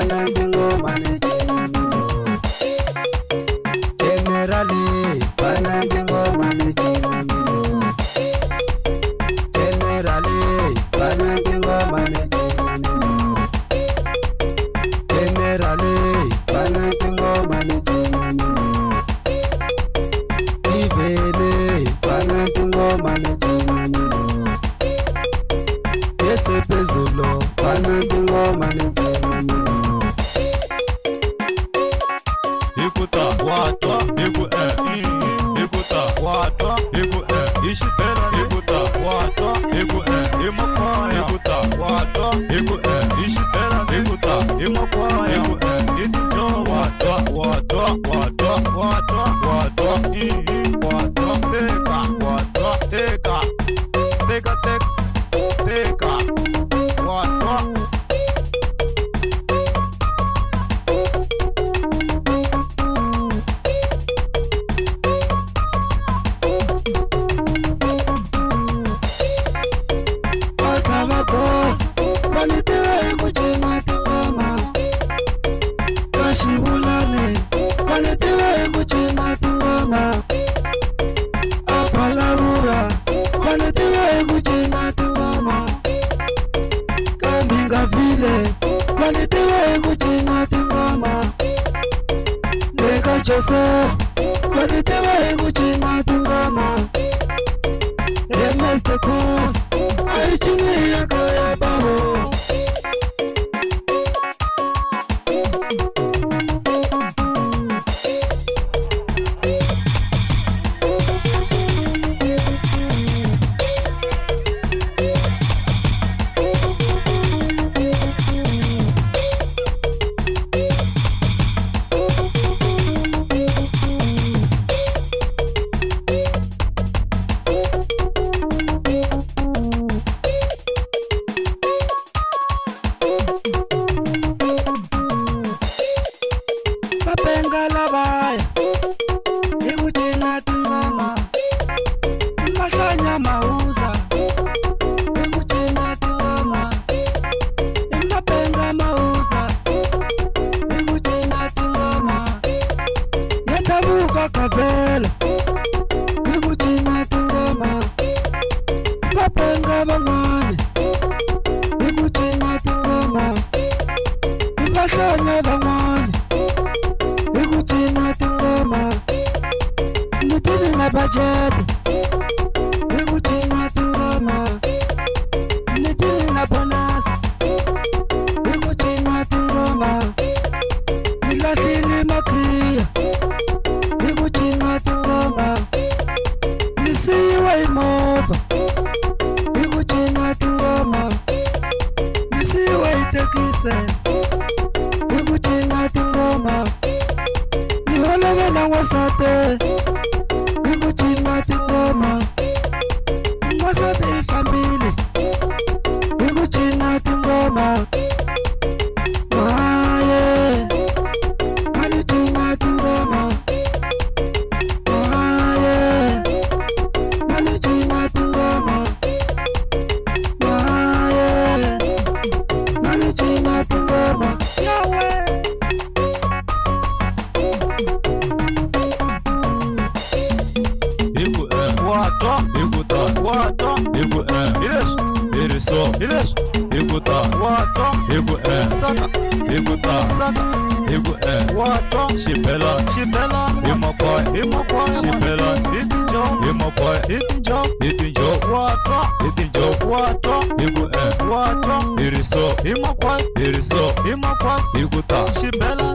Bana tingoma ni cina mino. Generali, bana tingoma ni cina mino. Generali, bana tingoma ni cina mino. Generali, bana tingoma ni cina mino. Ivele, bana tingoma ni cina mino. Yetse pezulo, bana tingoma ni cina mino. Ikuta watwa iku e ikuta watwa iku e ishipela ikuta watwa iku e imakwaya ikuta watwa iku e ishipela ikuta imakwaya iku e itinjo watwa watwa watwa watwa watwa i watwa teka watwa teka teka teka teka watwa. Joseph, wanitewa ikuchina tingoma. MS the cause, aichini yako ya babo. Kabela, ikuchina tingoma. Bapenga bangani, ikuchina tingoma. Ibahlanya bangani, ikuchina tingoma. Nitini na budget, ikuchina tingoma. Nitini na bonus, ikuchina tingoma. Nilahlile makriya, ikuchina tingoma. Nisiwe imoba, ikuchina tingoma. Nisiwe itekise, ikuchina tingoma. Niholove na wasate, ikuchina tingoma. Wasate ifambili, ikuchina tingoma. Maye, manichina tingoma. Ikuta watwa iku e saka ikuta saka iku e watwa shipela shipela imakwaya imakwaya shipela itinjo imakwaya itinjo itinjo watwa itinjo watwa iku e watwa iriso imakwaya iriso imakwaya ikuta shipela.